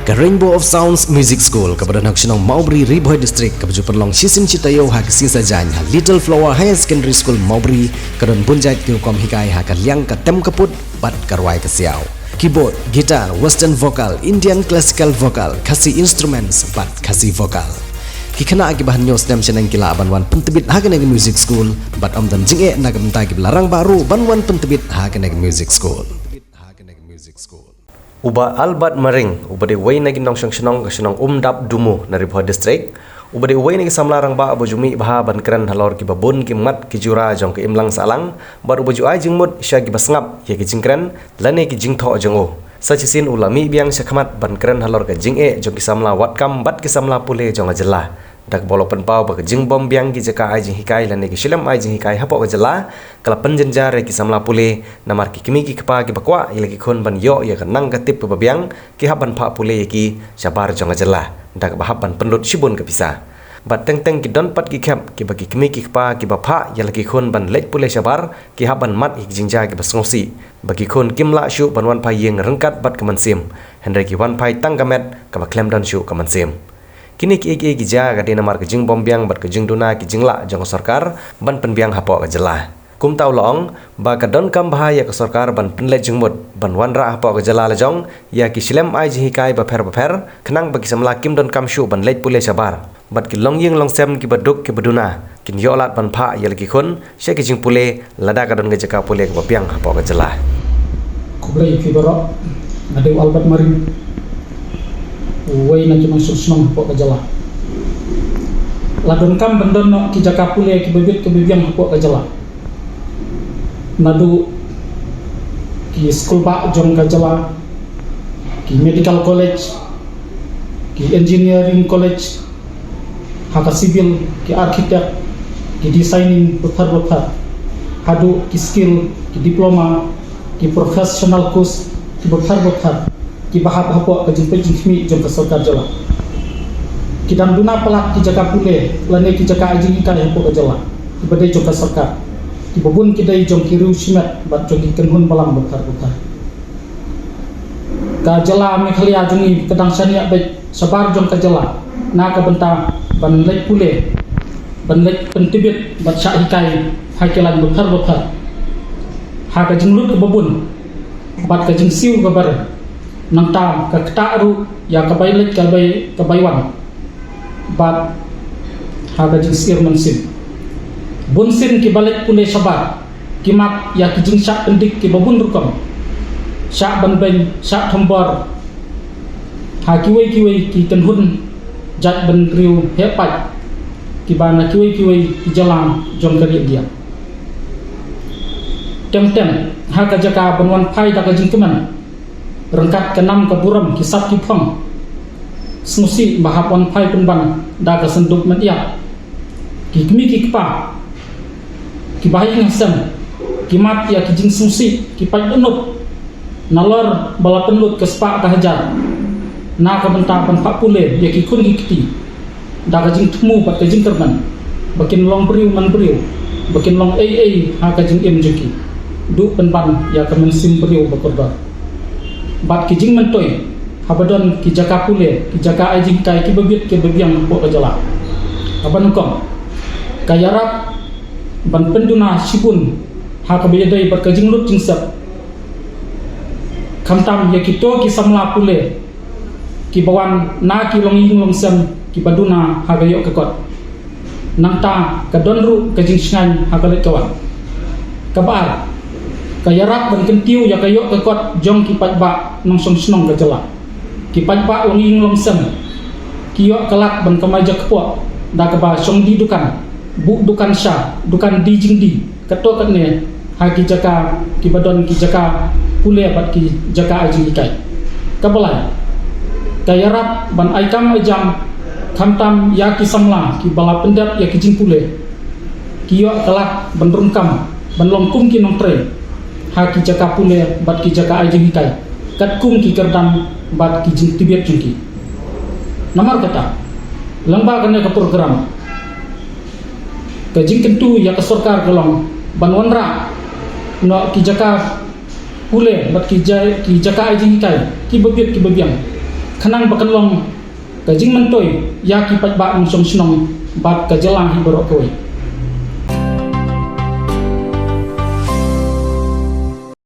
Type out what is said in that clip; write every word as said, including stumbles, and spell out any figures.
Ka Rainbow of Sounds Music School kaba don ha ka shnong Mawbri, Ri Bhoi District, kaba ju pynlong shisien shi taïew ha ka sngi Saitjaiñ ha Little Flower Higher Secondary School Mawbri, ka don bun jait ki rukom hikai ha ka liang ka tem ka put bad ka rwai ka siaw. Keyboard, guitar, western vocal, Indian classical vocal, Khasi instruments bad Khasi vocal. Ki khynnah kiba hynñiew snem shaneng ki lah ban wan pyntbit ha kane ka music school bad ym don jingeh na ka bynta kiba la rangbah ruh ban wan pyntbit ha kane ka music school. U Bah Albert Maring, uba dei uwei na ki nongshong shnong ka shnong Umdap Dumu na Ri Bhoi District, uba dei uwei na ki samla rangbah uba ju mih bha ban kren halor kiba bun ki mat ki jura jong ka imlang sahlang, bad uba ju ai jingmut sha kiba sngap ïa ki jingkren lane ki jingthoh jong u. Sa shisien u la mih biang sha khmat ban kren halor ka jingeh jong ki samla wad kam bad ki samla pule jong ka jylla. Da kaba u la pynpaw ba ka jingbym biang ki jaka ai jinghikai lane ki shlem ai jinghikai hapoh ka jylla ka la pynjynjar ïa ki samla pule, namar ki kmie ki kpa kiba kwah ïa la ki khun ban ïoh ïa ka nang ka tip kaba biang, ki hap ban phah pule ïa ki shabar jong ka jylla, da kaba hap ban pynlut shibun ka pisa. Bad teng teng ki don pat ki khep kiba ki kmie ki kpa kiba phah ïa la ki khun ban leit pule shabar, ki hap ban mad ïa ki jingjia kiba sngewsih, ba ki khun kim lah shuh ban wan phai ïing ryngkat bad ka mynsiem, hynrei ki wan phai tang ka met kaba khlem don shuh ka mynsiem. Kine kiei kiei ki jia ka dei namar ka jingbym biang bad ka jingduna ki jinglah jong ka sorkar ban pynbiang hapoh ka jylla. Kumta u la ong ba ka donkam bha ïa ka sorkar ban pynleit jingmut ban wanrah hapoh ka jylla la jong ïa ki shlem ai jinghikai bapher bapher, khnang ba ki samla kim donkam shuh ban leit pule shabar, bad ki longïing longsem kiba duk kiba duna kin ïoh lad ban phah ïa la ki khun sha ki jingpule lada ka don ka jaka pule kaba biang hapoh ka jylla. Khublei phi baroh, nga dei u Albert Maring, uwei na ki nongshong shnong hapoh ka jylla. La donkam ban don noh ki jaka pule kiba bit kiba biang hapoh ka jylla. Naduh ki skul bah jong ka jylla, ki medical college, ki engineering college, ha ka civil, ki architect, ki designing bapher bapher, haduh ki skill, ki diploma, ki professional course, ki bapher bapher, kiba hap hapoh ka jingpeit jingkhmih jong ka sorkar jylla. Ki dang duna palat ki jaka pule lane ki jaka ai jinghikai hapoh ka jylla kiba dei jong ka sorkar, kiba bun ki dei jong ki riew shimet bad jong ki kynhun balang bapher bapher. Ka jylla Meghalaya jong ngi ka dang shaniah beit shabar jong ka jylla na ka bynta ban leit pule, ban leit pyntbit bad shah hikai ha ki laiñ bapher bapher, ha ka jinglut kaba bun bad ka jingsiew kaba rem. Nangta ka ktah ruh ïa ka bai leit ka bai, ka bai wan bad ha ka jingsyier mynsiem. Bunsien kiba leit pule shabar ki mad ïa ki jingshah pyndik kiba bun rukom, shah ban beiñ, shah thombor ha kiwei kiwei ki kynhun jaitbynriew heh paid kiba na kiwei kiwei ki jylla jong ka ri India. Teng teng ha ka jaka ban wan phai da ka jingkmen ryngkat ka nam ka burom, ki sap ki phong, sngewsih ba hap wan phai pynban da ka synduk mynïap. Ki kmie ki kpa, ki bahaïing hasem, ki mad ïa ki jingsngewsih, ki pait dohnud nalor ba la pynlut ka spah ka hajar na ka bynta ban phah pule ïa ki khun ki kti da ka jingthmu bad ka jingkyrmen, ba kin long briew man briew, ba kin long ei ei ha ka jingim jong ki, duh pynban ïa ka mynsiem briew ba kordor. Bad ki jingmyntoi haba don ki jaka pule, ki jaka ai jinghikai kiba bit kiba biang hapoh ka jylla. Haba nyngkong ka ïarap ban pynduna shibun ha kaba ïadei bad ka jinglut jingsep, khamtam ïa kito ki samla pule kiba wan na ki longïing longsem kiba duna ha ka ïoh ka kot. Nangta ka don ruh ka jingshngaiñ ha ka leit ka wan. Kaba ar, ka ïarap ban kyntiew ïa ka ïoh ka kot jong ki paidbah nongshong shnong ka jylla. Ki paidbah longïing longsem ki ïoh ka lad ban kamai jakpoh da kaba shong die dukan, buh dukan sha, dukan die jingdie, katto katne ha ki jaka kiba don ki jaka pule bad ki jaka ai jinghikai. Kaba lai, ka ïarap ban ai kam ai jam khamtam ïa ki samla kiba la pyndep ïa ki jingpule, ki ïoh ka lad ban rung kam ban long kum ki nongtrei ha ki jaka pule bad ki jaka ai jinghikai katkum ki kyrdan bad ki jingtbit jong ki. Namar kata, lyngba kane ka program, ka jingkyntu ïa ka sorkar ka long ban wanrah noh ki jaka pule bad ki ja-, ki jaka ai jinghikai kiba bit kiba biang. khnang ba kan long ka jingmyntoi ïa ki paidbah nongshong shnong bad ka jylla hi baroh kawei.